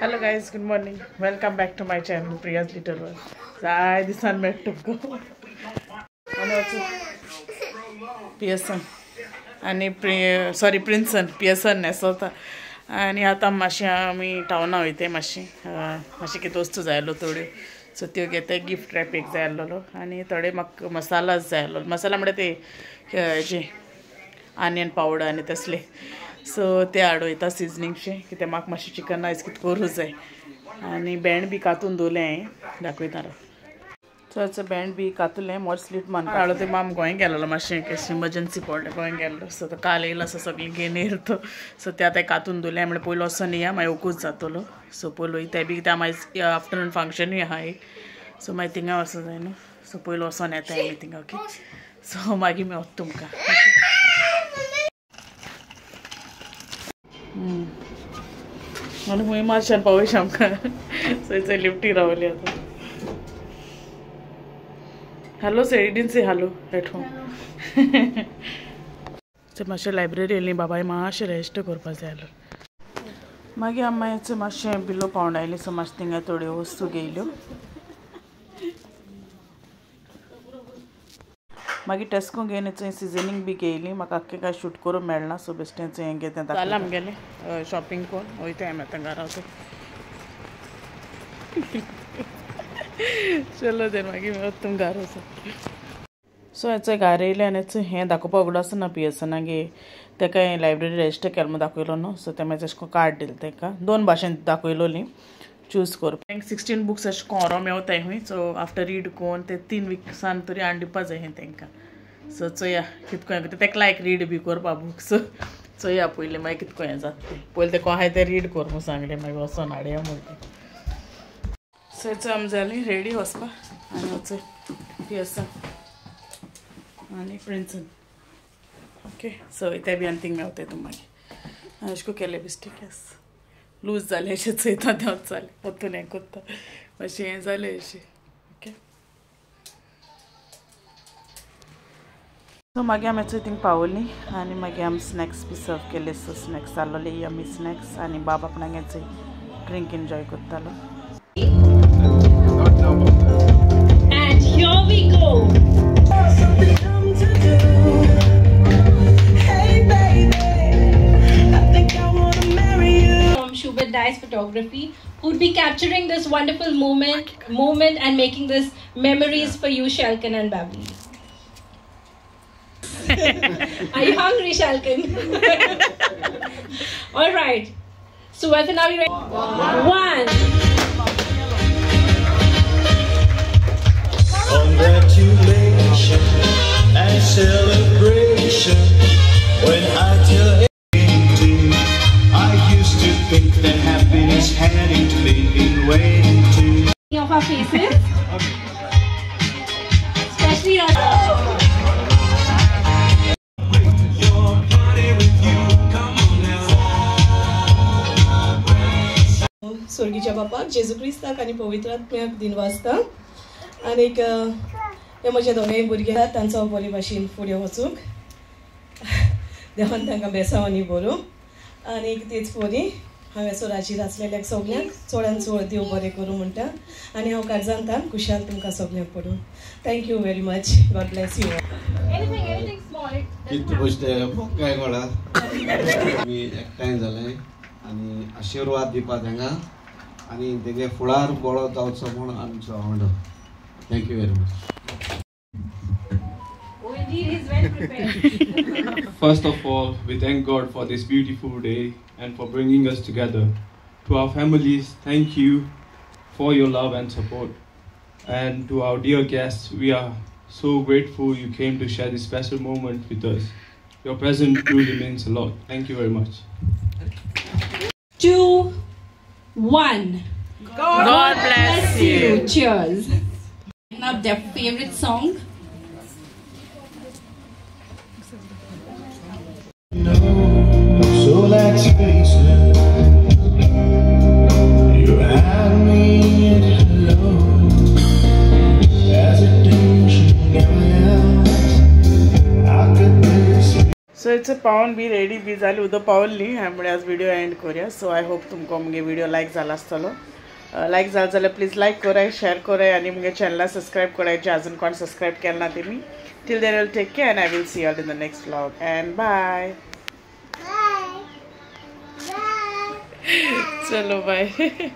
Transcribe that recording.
Hello guys, good morning. Welcome back to my channel Priya's Little World. जाय दिसान मेळटा तुमकां. पियसन आनी सॉरी प्रिन्सन पियसन न्हेसोता. आनी आतां मातशें आमी टावना वयताय मातशें मातशें कितें वस्तू जाय आसल्यो थोड्यो, सो त्यो घेताय. गिफ्ट रॅप एक जाय आसलेलो आनी थोडे म्हाका मसालाच जाय आसलो. मसाला म्हणल्यार ते हेजे आनियन पावडर आनी तसले, सो ते हाड वयता सिजनींगशें कितें म्हाका मातशें चिकन आयज कितें करूं जाय. आनी भेंड बी कातून दवरलें हांवें, दाखयता. सो भेंड बी कातुलें मोर स्लीट मान हाडलो. ते माम गोंय गेल्लो मातशें कशें इमर्जन्सी पडलें, गोंय गेल्लो. सो तो काल येयलो आसा सगळें घेवन येयलो तो. सो ते आतां कातून दवरलें म्हणल्यार पयलो वचोन येया, मागीर ओकूच जातलो. सो पयलो वयताय बी कित्याक मागीर आफ्टरनून फंक्शनूय आहा एक, सो मागीर थिंगा वचूं जाय न्हू. सो पयलो वचोन येताय आमी थिंगा. ओके, सो मागीर मेवता तुमकां. आनी खूंय मातशें पावयश आमकां. सो चोय लिफ्टी रावली आतां. Hello sir, you didn't say hello at home. So मातशें लायब्ररी येयली बाबाय मातशें रेस्ट करपा जाय आसलो. मागीर आमी मागीर मातशें बिलो पावंड आयली. सो मातशें थिंगा थोड्यो वस्तू घेयल्यो. मागीर टेस्को घेवन चोय सिजनींग बी घेयली. म्हाका आख्खें कांय शूट करूंक मेळना, सो बेश्टें चोय हें घेता. जालें आमगेलें शॉपिंग करून वयताय आमी आतां घरा. चलो देन मागीर तुम घरा वचो. सो हेचो घरा येयलें आनी हें दाखोवपाक उगडो आसना पियसनागे तेका लायब्ररी रजिस्टर केलो म्हूण दाखयलो न्हू. सो तें मागीर अशें कार्ड दिलें तेका, दोन भाशेन दाखयलोली चूज कर. 16 बुक्स अशें कोरो मेवताय खूंय. सो आफ्टर रीड कोन ते 3 विक्सान तरी हाडून दिवपा जाय तेंकां. सो चोया कितको हें करता. तेका लायक रीड बी करपा बुक्स. चोया पयलीं मागीर कितको हें जाता तें. पयलीं तेका आहाय तें रीड कर म्हूण सांगलें, मागीर वचोन हाडया म्हणलें. सो हेचो आमी जालीं रेडी वचपा. आनी वचय पियसन आनी प्रिन्सन. ओके, सो वयताय बी आनी थिंग मेवताय तुम मागीर. अशें करून केलें बेश्टें केस लूज जालें अशें चोयता तेंच जालें परतून हें करता मातशें हें जालें अशें. ओके, सो मागीर आमी थिंग पावली आनी मागीर आमी स्नॅक्स बी सर्व केले. सो स्नॅक्स जालोले यमी स्नॅक्स आनी बाब आपणागे ड्रिंक एन्जॉय करतालो. And here we go. Hey baby, I think I wanna marry you. From Shubit Dice Photography, who'd be capturing this wonderful moment and making this memories for you, Shelkin and Babli. Are you hungry, Shelkin? All right. So, Ethan, are we ready? 1. Congratulations and celebration. When I tell 18, I used to think that happiness hadn't been waiting to. Of our faces, especially our. Your party with you, come on now. स्वर्गीच्या बापाक जेजू क्रिस्ताक आनी पवित्र आत्म्याक दिन वाजता. आनीक हे म्हज्या दोगांय भुरगे तांचो बरे भाशेन फुडें वचूंक देवान तांकां बेसांव आनी बरोवं. आनीक तेच परी हांवें सोराचेर आसलेल्याक सगल्यांक चडान चड देव बरें करूं म्हणटा. आनी हांव काळजान तान खुशाल तुमकां सगल्यांक पडूं. Thank you very much. God bless you. कितें गोश्ट काय कोणा आमी एकठांय जालें आनी आशिर्वाद दिवपा तांकां आनी तेगे फुडार बरो जावचो म्हूण आमचो आवडो. Thank you very much. Oh, indeed, he's well prepared. First of all, we thank God for this beautiful day and for bringing us together. To our families, thank you for your love and support. And to our dear guests, we are so grateful you came to share this special moment with us. Your presence truly means a lot. Thank you very much. 2, 1. God bless you. Cheers. Up their favorite song. No, so let's face it. You had me at hello. As a tension never ends. I could this. सो it's पावन बी ready बी जाली, उदक पावली हांवें म्हळ्यार आज व्हिडिओ एंड करुया. सो I hope तुमकां मुगे व्हिडिओ लायक जाला आसतलो. लायक जाला जाल्यार प्लीज लायक कराय, शेअर कराय आनी मुगे चॅनला सबस्क्रायब कराय जे अजून कोण सबस्क्रायब केलें ना तेमी. Till then will take care and I will see all in the next vlog and bye. चलो बाय.